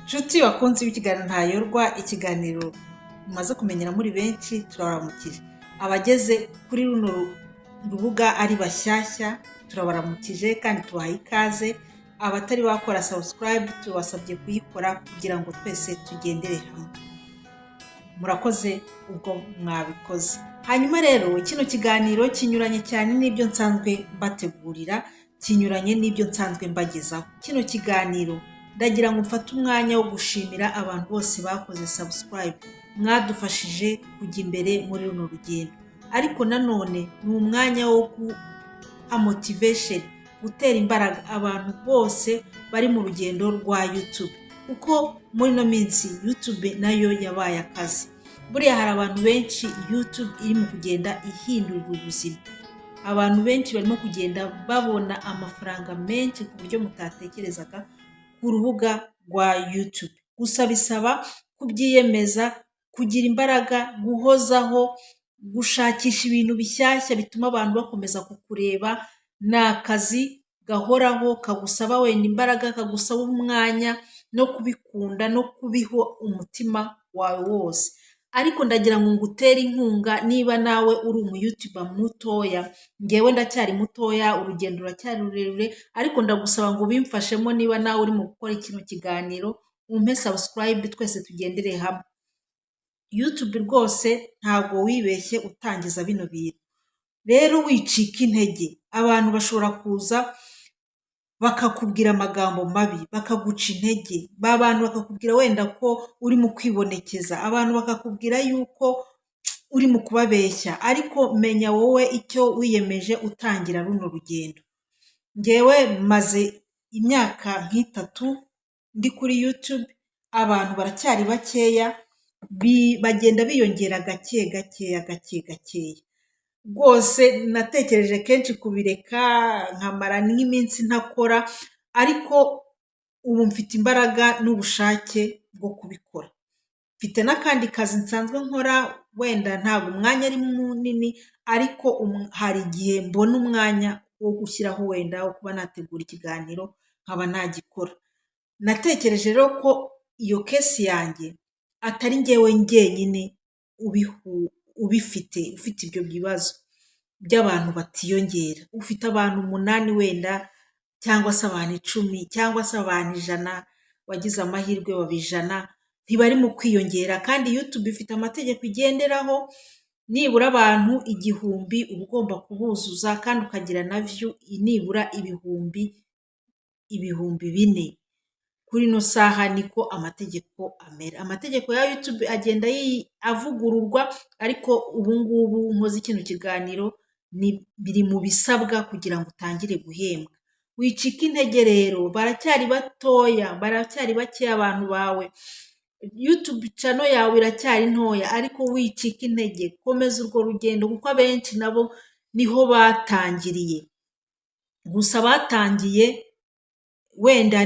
Nshuti bakunzi b'ikiganiro Ntayorwa, ikiganiro mumaze kumenyera muri benshi, turabaramukije. Abageze kuri runo rubuga ari bashyashya, turabaramukije kandi tubahaye ikaze. Abatari bakora subscribe, tubasabye kuyikora kugira ngo twese tugendere hamwe. Murakoze ubwo mwabikoze. Hanyuma rero, kino kiganiro kinyuranye cyane n'ibyo nsanzwe mbategurira, kinyuranye n'ibyo nsanzwe mbagezaho. Kino kiganiro ndagira ngo mfate umwanya wo gushimira abantu bose bakoze subscribe, mwadufashije kujya imbere muri runo rugendo. Ariko nanone ni umwanya wo guha motivation, gutera imbaraga abantu bose bari mu rugendo rwa YouTube, kuko muri ino minsi YouTube nayo yabaye akazi. Buriya hari abantu benshi YouTube irimo kugenda ihindurira ubuzima. Abantu benshi barimo kugenda babona amafaranga menshi ku buryo mutatekerezaga ku rubuga rwa YouTube. Gusa bisaba kubyiyemeza, kugira imbaraga, guhozaho, gushakisha ibintu bishyashya bituma abantu bakomeza kukureba. Ni akazi gahoraho, kagusaba wenda imbaraga, kagusaba umwanya no kubikunda no kubiha umutima wawe wose. Ariko ndagira ngo ngutere inkunga niba nawe uri umu YouTuber mutoya. Ngewe ndacyari mutoya, urugendo ruracyari rurerure, ariko ndagusaba ngo ubimfashemo. Niba nawe urimo gukora kino kiganiro, umpe subscribe, twese tugendere hamwe. YouTube rwose ntabwo wibeshye utangiza bino bintu. Rero wicika intege. Abantu bashobora kuza bakakubwira amagambo mabi, bakaguca intege, ba bantu bakakubwira wenda ko uri mu kwibonekeza, abantu bakakubwira yuko uri mu kubabeshya. Ariko menya wowe icyo wiyemeje utangira runo rugendo. Ngewe maze imyaka nk'itatu ndi kuri YouTube, abantu baracyari bakeya, bagenda biyongera gake gakeya, gake gakeya. Rwose natekereje kenshi kubireka, nkamara nk'iminsi ntakora, ariko ubu mfite imbaraga n'ubushake bwo kubikora. Mfite n'akandi kazi nsanzwe nkora, wenda ntabwo umwanya ari munini, ariko hari igihe mbona umwanya wo gushyiraho wenda wo kuba nategura ikiganiro, nkaba nagikora. Natekereje rero ko iyo case yanjye atari njyewe njyenyine ubifite, ufite ibyo bibazo by'abantu batiyongera. Ufite abantu umunani wenda, cyangwa se abantu 10, cyangwa se abantu 100, wagize amahirwe baba 100, ntibari mu kwiyongera. Kandi YouTube ifite amategeko igenderaho: nibura abantu 1000 uba ugomba kubuzuza, kandi ukagira na view nibura 4000. Kuri ino saha niko amategeko amera. Amategeko ya YouTube agenda avugururwa, ariko ubu ngubu nkoze kino kiganiro, biri mu bisabwa kugira ngo utangire guhembwa. Wicika intege rero, baracyari batoya, baracyari bakeya abantu bawe. YouTube channel yawe iracyari ntoya, ariko wicika intege, komeza urwo rugendo, kuko abenshi nabo niho batangiriye. Gusa batangiye wenda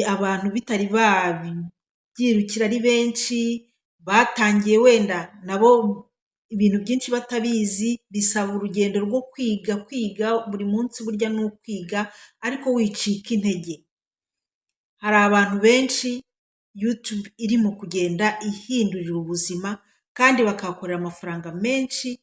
abantu bitari babyirukira ari benshi, batangiye wenda nabo ibintu byinshi batabizi. Bisaba urugendo rwo kwiga, kwiga buri munsi, burya ni ukwiga. Ariko wicika intege. Hari abantu benshi YouTube irimo kugenda ihindurira ubuzima, kandi bakahakorera amafaranga menshi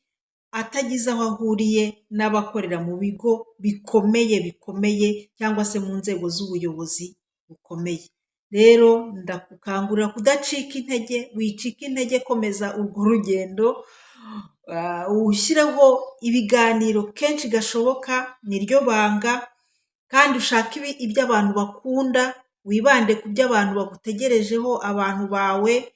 atagize aho ahuriye n'abakorera mu bigo bikomeye bikomeye, cyangwa se mu nzego z'ubuyobozi bukomeye. Rero ndagukangurira kudacika intege. Wicika intege, komeza urwo rugendo, ushyireho ibiganiro kenshi gashoboka, niryo banga. Kandi ushake ibyo abantu bakunda, wibande ku byo abantu bagutegerejeho, abantu bawe,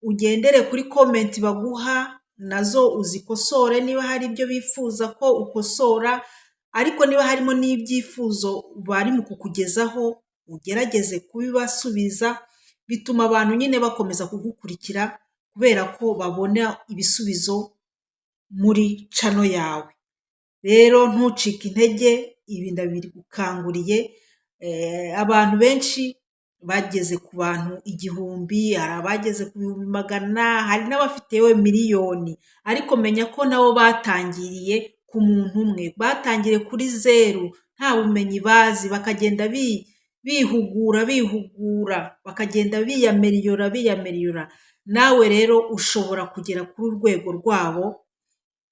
ugendere kuri comment baguha, nazo uzikosore niba hari ibyo bifuza ko ukosora. Ariko niba harimo n'ibyifuzo bari mu kukugezaho, ugerageze kubibasubiza. Bituma abantu nyine bakomeza kugukurikira kubera ko babona ibisubizo muri channel yawe. Rero ntucike intege, ibi ndabigukanguriye. Abantu benshi bageze ku bantu 1000, hari abageze ku bihumbi magana, hari n'abafite yewe miliyoni. Ariko menya ko nabo batangiriye ku muntu umwe, batangiriye kuri zeru, nta bumenyi bazi, bakagenda bihugura bihugura, bakagenda biyameriyora biyameriyora. Nawe rero ushobora kugera kuri urwego rwabo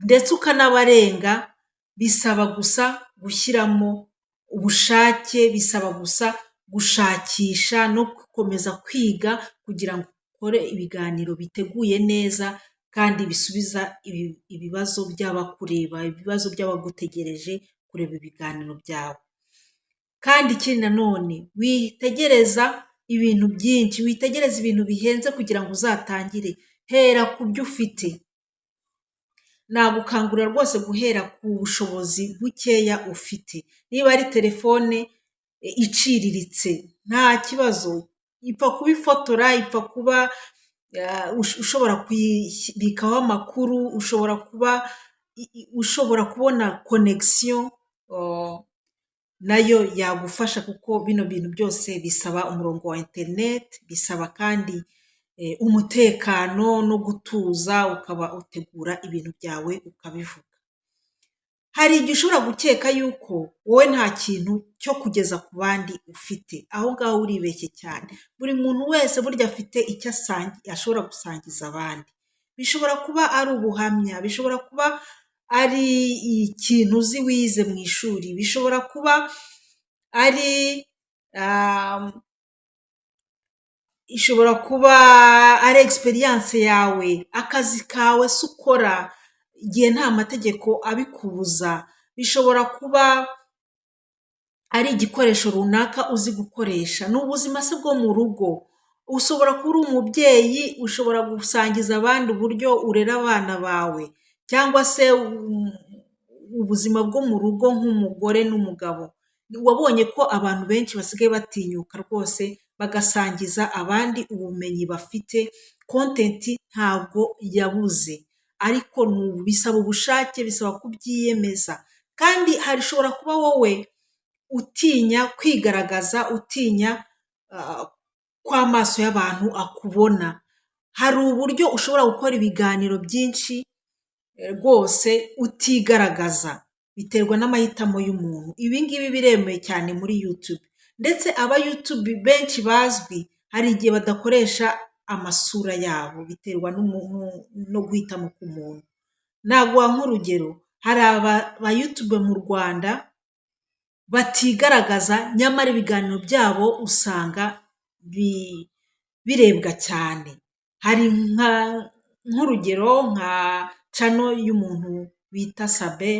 ndetse ukanabarenga, bisaba gusa gushyiramo ubushake, bisaba gusa gushakisha no gukomeza kwiga kugira ngo ukore ibiganiro biteguye neza kandi bisubiza ibibazo by'abakureba, ibibazo by'abagutegereje kureba ibiganiro byawe. Kandi ikindi nanone, witegereza ibintu byinshi, witegereza ibintu bihenze kugira ngo uzatangire, hera ku byo ufite. Nagukangurira rwose guhera ku bushobozi bukeya ufite. Niba ari telefone iciriritse nta kibazo, ipfa kuba ifotora, ipfa kuba ushobora kuyibikaho amakuru, ushobora kuba ushobora kubona connexion, nayo yagufasha kuko bino bintu byose bisaba umurongo wa interineti, bisaba kandi umutekano no gutuza, ukaba utegura ibintu byawe ukabivuga. Hari igihe ushobora gukeka yuko wowe nta kintu cyo kugeza ku bandi ufite, aho ngaho uribeshye cyane. Buri muntu wese burya afite icyo ashobora gusangiza abandi. Bishobora kuba ari ubuhamya, bishobora kuba ari ikintu uzi wize mu ishuri, bishobora kuba ari ishobora kuba ari experience yawe, akazi kawe se ukora igihe nta mategeko abikubuza, bishobora kuba ari igikoresho runaka uzi gukoresha, ni ubuzima se bwo mu rugo, ushobora kuba uri umubyeyi, ushobora gusangiza abandi uburyo urera abana bawe cyangwa se ubuzima bwo mu rugo nk'umugore n'umugabo. Wabonye ko abantu benshi basigaye batinyuka rwose bagasangiza abandi ubumenyi bafite, content ntabwo yabuze, ariko bisaba ubushake, bisaba kubyiyemeza, kandi hashobora kuba wowe utinya kwigaragaza, utinya ko amaso y'abantu akubona. Hari uburyo ushobora gukora ibiganiro byinshi rwose utigaragaza, biterwa n'amahitamo y'umuntu. Ibi ngibi biremewe cyane muri YouTube, ndetse aba YouTube benshi bazwi hari igihe badakoresha amasura yabo, biterwa no guhitamo k'umuntu. Naguha nk'urugero, hari aba YouTube mu Rwanda batigaragaza, nyamara ibiganiro byabo usanga birebwa cyane. Hari nk'urugero nka channel y'umuntu bita Sabe,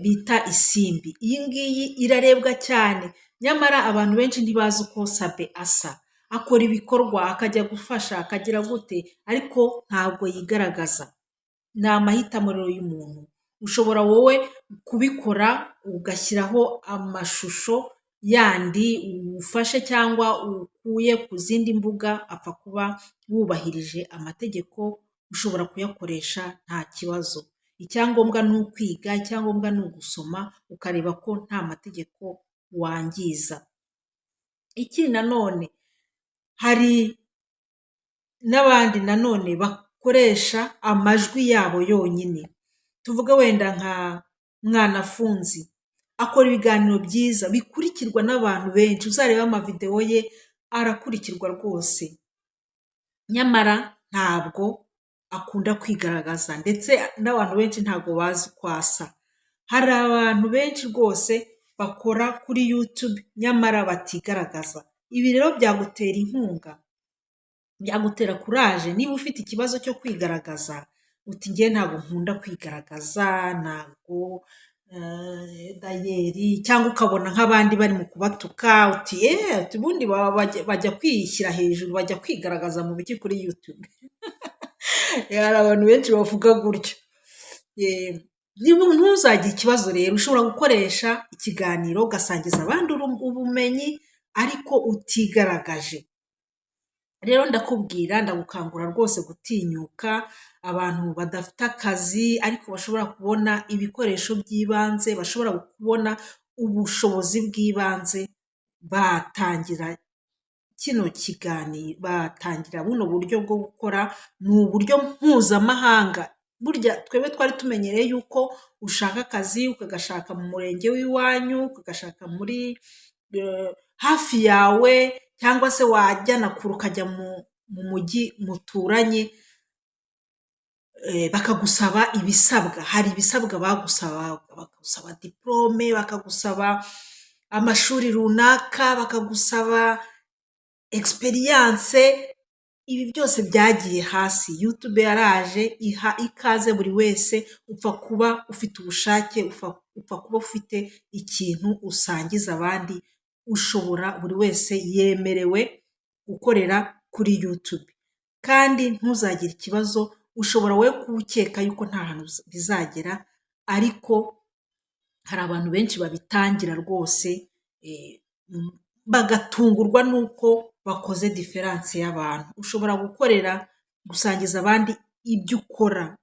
bita Isimbi. Iyi ngiyi irarebwa cyane, nyamara abantu benshi ntibazi uko Sabe asa. Akora ibikorwa, akajya gufasha, akagira gute, ariko ntabwo yigaragaza. Ni amahitamo rero y'umuntu. Ushobora wowe kubikora ugashyiraho amashusho yandi ufashe cyangwa ukuye ku zindi mbuga, apfa kuba wubahirije amategeko, ushobora kuyakoresha nta kibazo. Icyangombwa ni ukwiga, icyangombwa ni ugusoma, ukareba ko nta mategeko wangiza. Ikindi nanone, hari n'abandi nanone bakoresha amajwi yabo yonyine. Tuvuge wenda nka Mwanafunzi, akora ibiganiro byiza bikurikirwa n'abantu benshi, uzarebe amavidewo ye arakurikirwa rwose, nyamara ntabwo akunda kwigaragaza, ndetse n'abantu benshi ntabwo bazi uko asa. Hari abantu benshi rwose bakora kuri YouTube nyamara batigaragaza. Ibi rero byagutera inkunga, byagutera courage niba ufite ikibazo cyo kwigaragaza, uti njye ntabwo nkunda kwigaragaza, ntabwo dayeri, cyangwa ukabona nk'abandi bari mu kubatuka, uti yeee, ubundi bajya kwishyira hejuru, bajya kwigaragaza mu biki kuri YouTube. Hari abantu benshi bavuga gutyo. Ntuzagire ikibazo rero, ushobora gukoresha ikiganiro ugasangiza abandi ubumenyi ariko utigaragaje. Rero ndakubwira, ndagukangurira rwose gutinyuka, abantu badafite akazi ariko bashobora kubona ibikoresho by'ibanze, bashobora kubona ubushobozi bw'ibanze, batangira kino kiganiro, batangira buno buryo bwo gukora, ni uburyo mpuzamahanga. Burya twebwe twari tumenyereye yuko ushaka akazi ukagashaka mu murenge w'iwanyu, ukagashaka muri hafi yawe, cyangwa se wajya na kure ukajya mu mujyi muturanye, bakagusaba ibisabwa. Hari ibisabwa bagusaba, bakagusaba diporome, bakagusaba amashuri runaka, bakagusaba experience. Ibi byose byagiye hasi. YouTube yaraje iha ikaze buri wese, upfa kuba ufite ubushake, upfa kuba ufite ikintu usangiza abandi, ushobora, buri wese yemerewe gukorera kuri YouTube. Kandi ntuzagire ikibazo, ushobora wowe kuba ukeka yuko nta hantu bizagera, ariko hari abantu benshi babitangira rwose bagatungurwa n'uko bakoze différence y'abantu. Ushobora gukorera, gusangiza abandi ibyo ukora,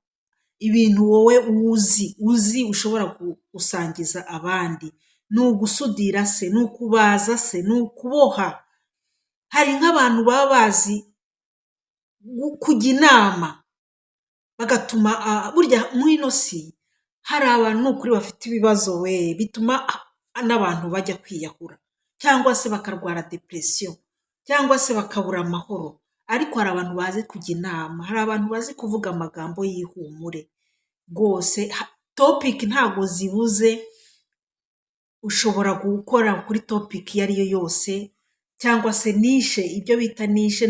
ibintu wowe uzi ushobora gusangiza abandi. Ni ugusudira se, ni ukubaza se, ni ukuboha? Hari nk'abantu baba bazi kujya inama, bagatuma, burya muri ino si hari abantu ni ukuri bafite ibibazo we, bituma n'abantu bajya kwiyahura, cyangwa se bakarwara dépression, cyangwa se bakabura amahoro. Ariko hari abantu bazi kujya inama, hari abantu bazi kuvuga amagambo y'ihumure rwose. Topic ntabwo zibuze, ushobora gukora kuri topic iyo ari yo yose, cyangwa se niche. Ibyo bita niche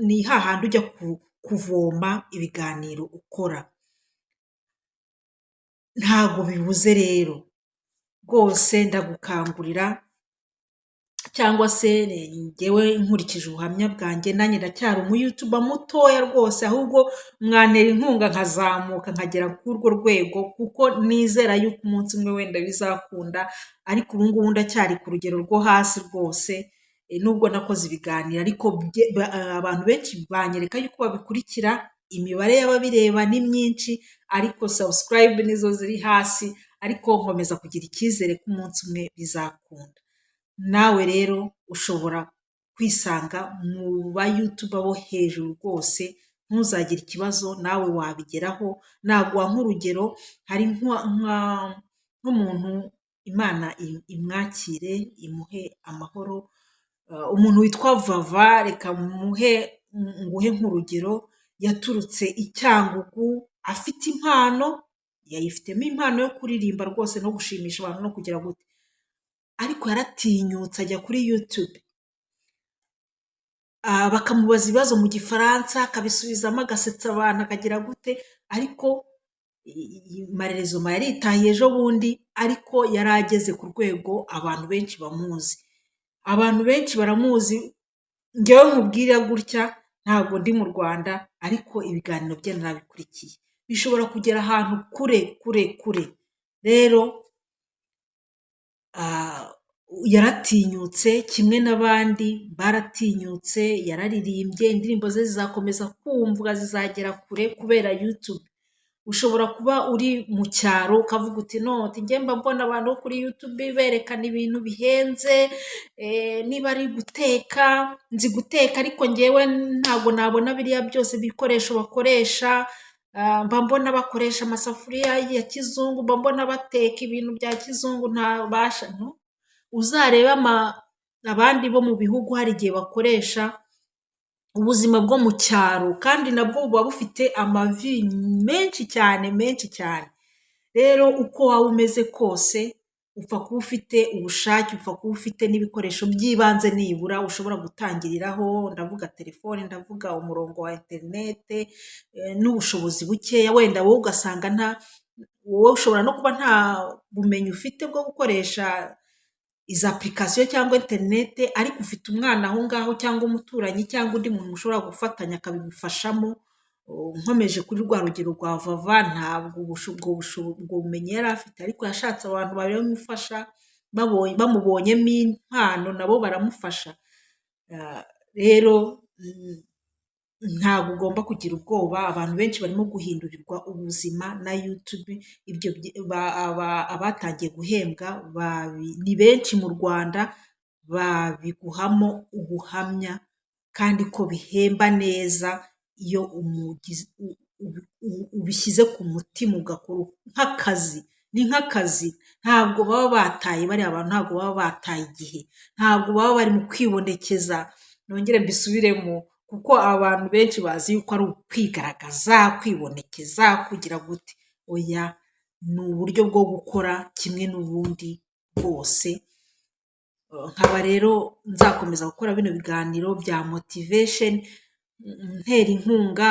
ni hahandi ujya kuvoma ibiganiro ukora. Ntabwo bibuze rero rwose, ndagukangurira, cyangwa se ngewe nkurikije ubuhamya bwanjye, nanjye ndacyari umu YouTuber mutoya rwose, ahubwo mwantera inkunga nkazamuka nkagera kuri urwo rwego, kuko nizera yuko umunsi umwe wenda bizakunda. Ariko ubu ngubu ndacyari ku rugero rwo hasi rwose, nubwo nakoze ibiganiro, ariko abantu benshi banyereka yuko babikurikira, imibare y'ababireba ni myinshi, ariko subscribe nizo ziri hasi. Ariko nkomeza kugira icyizere ko umunsi umwe bizakunda. Nawe rero ushobora kwisanga mu ba YouTuber bo hejuru rwose, ntuzagire ikibazo, nawe wabigeraho. Naguha nk'urugero, hari nk'umuntu, Imana imwakire imuhe amahoro, umuntu witwa Vava. Reka muhe, nguhe nk'urugero. Yaturutse i Cyangugu afite impano, yayifitemo impano yo kuririmba rwose no gushimisha abantu no kugira gute, ariko yaratinyutse ajya kuri YouTube, bakamubaza ibibazo mu Gifaransa akabisubizamo, agasetsa abantu, akagira gute. Ariko malheureusement yaritahiye ejo bundi, ariko yari ageze ku rwego abantu benshi bamuzi, abantu benshi baramuzi. Ngewe nkubwira gutya, ntabwo ndi mu Rwanda, ariko ibiganiro bye narabikurikiye, bishobora kugera ahantu kure kure kure. Rero yaratinyutse kimwe n'abandi baratinyutse, yararirimbye, indirimbo ze zizakomeza kumvwa, zizagera kure kubera YouTube. Ushobora kuba uri mu cyaro ukavuga uti: "No, njye mba mbona abantu bo kuri YouTube berekana ibintu bihenze, niba ari guteka, nzi guteka, ariko ngewe ntabwo nabona biriya byose ibikoresho bakoresha, mba mbona bakoresha amasafuriya ya kizungu, mba mbona bateka ibintu bya kizungu ntabasha." No, uzarebe abandi bo mu bihugu, hari igihe bakoresha ubuzima bwo mu cyaro, kandi nabwo buba bufite amavi menshi cyane, menshi cyane. Rero uko waba umeze kose, upfa kuba ufite ubushake, upfa kuba ufite n'ibikoresho by'ibanze nibura ushobora gutangiriraho, ndavuga telefone, ndavuga umurongo wa interinete n'ubushobozi bukeya. Wenda wowe ugasanga nta, wowe ushobora no kuba nta bumenyi ufite bwo gukoresha izi application cyangwa interinete, ariko ufite umwana aho ngaho, cyangwa umuturanyi, cyangwa undi muntu mushobora gufatanya akabigufashamo. Nkomeje kuri rwa rugero rwa Vava, ntabwo ubwo bumenyi yari afite, ariko yashatse abantu babimufasha, bamubonyemo impano nabo baramufasha. Rero ntabwo ugomba kugira ubwoba. Abantu benshi barimo guhindurirwa ubuzima na YouTube. Ibyo abatangiye guhembwa ni benshi mu Rwanda, babiguhamo ubuhamya, kandi ko bihemba neza iyo ubishyize ku mutima ugakora nk'akazi. Ni nk'akazi, ntabwo baba bataye, bariya bantu ntabwo baba bataye igihe, ntabwo baba bari mu kwibonekeza, nongere mbisubiremo kuko abantu benshi bazi yuko ari ukwigaragaza, kwibonekeza, kugira gute, oya, ni uburyo bwo gukora kimwe n'ubundi bwose. Nkaba rero nzakomeza gukora bino biganiro bya motivation, ntera inkunga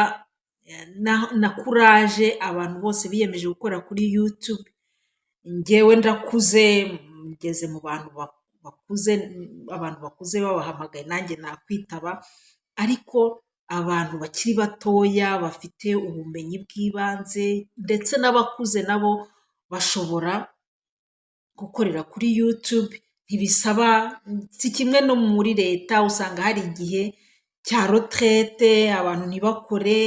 na courage abantu bose biyemeje gukora kuri YouTube. Njyewe ndakuze, ngeze mu bantu bakuze, abantu bakuze babahamagaye nanjye nakwitaba, ariko abantu bakiri batoya bafite ubumenyi bw'ibanze ndetse n'abakuze nabo bashobora gukorera kuri YouTube. Ntibisaba, si kimwe no muri leta, usanga hari igihe cya retraite abantu ntibakore,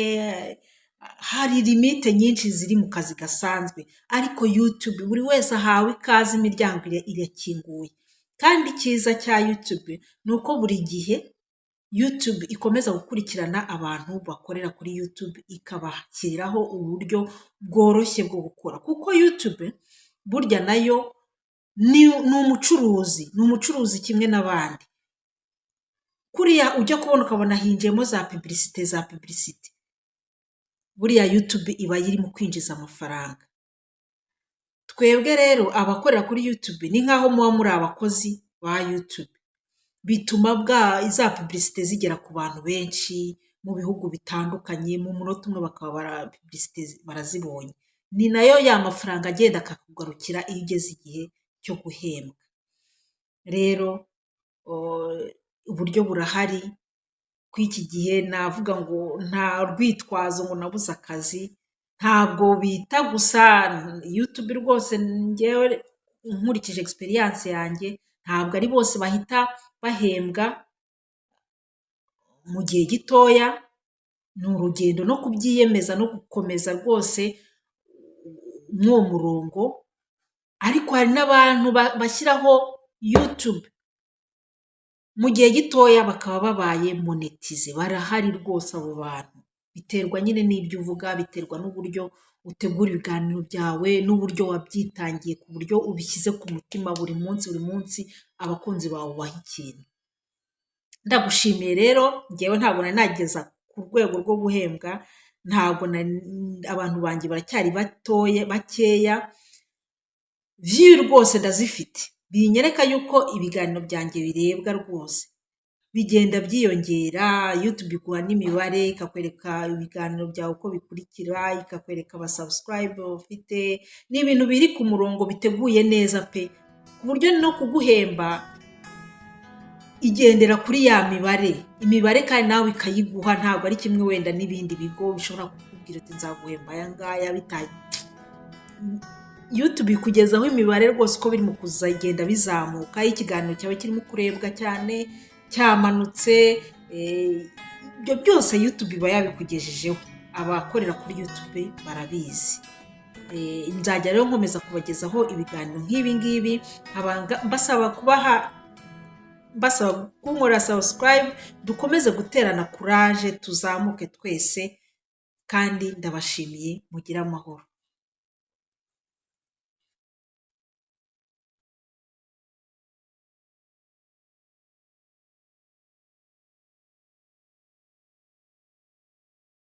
hari limite nyinshi ziri mu kazi gasanzwe, ariko YouTube buri wese ahawe ikaze, imiryango irakinguye. Kandi icyiza cya YouTube ni uko buri gihe YouTube ikomeza gukurikirana abantu bakorera kuri YouTube, ikabashyiriraho uburyo bworoshye bwo gukora, kuko YouTube burya nayo ni umucuruzi, ni umucuruzi kimwe n'abandi. Kuriya ujya kubona ukabona hinjiyemo za publicité, za publicité, buriya YouTube iba iri mu kwinjiza amafaranga. Twebwe rero abakorera kuri YouTube ni nk'aho muba muri abakozi ba YouTube, bituma bwa za publicité zigera ku bantu benshi mu bihugu bitandukanye, mu munota umwe bakaba publicité barazibonye. Ni nayo ya mafaranga agenda akakugarukira iyo ugeze igihe cyo guhembwa. Rero uburyo burahari ku iki gihe, navuga ngo nta rwitwazo ngo nabuze akazi, ntabwo bita gusa YouTube rwose. Ngewe nkurikije experience yanjye, ntabwo ari bose bahita bahembwa mu gihe gitoya, ni urugendo no kubyiyemeza no gukomeza rwose mw'uwo murongo, ariko hari n'abantu bashyiraho YouTube mu gihe gitoya bakaba babaye monetize, barahari rwose abo bantu. Biterwa nyine n'ibyo uvuga, biterwa n'uburyo utegura ibiganiro byawe n'uburyo wabyitangiye, ku buryo ubishyize ku mutima buri munsi buri munsi abakunzi bawe ubaha ikintu. Ndagushimiye rero, ngewe ntabwo nari nageza ku rwego rwo guhembwa, ntabwo abantu banjye baracyari batoya, bakeya, views rwose ndazifite, binyereka yuko ibiganiro byanjye birebwa rwose, bigenda byiyongera. YouTube iguha n'imibare, ikakwereka ibiganiro byawe uko bikurikira, ikakwereka aba subscribe ufite, ni ibintu biri ku murongo, biteguye neza pe, ku buryo no kuguhemba igendera kuri ya mibare, imibare kandi nawe ikayiguha. Ntabwo ari kimwe wenda n'ibindi bigo bishobora kukubwira ati nzaguhemba aya ngaya bitaye. YouTube ikugezaho imibare rwose uko biri mu kuzagenda bizamuka, iyo ikiganiro cyawe kirimo kurebwa cyane, cyamanutse, ibyo byose YouTube iba yabikugejejeho. Abakorera kuri YouTube barabizi. Nzajya rero nkomeza kubagezaho ibiganiro nk'ibi ngibi, mbasaba kubaha, mbasaba kunkorera subscribe, dukomeze guterana courage, tuzamuke twese, kandi ndabashimiye, mugire amahoro.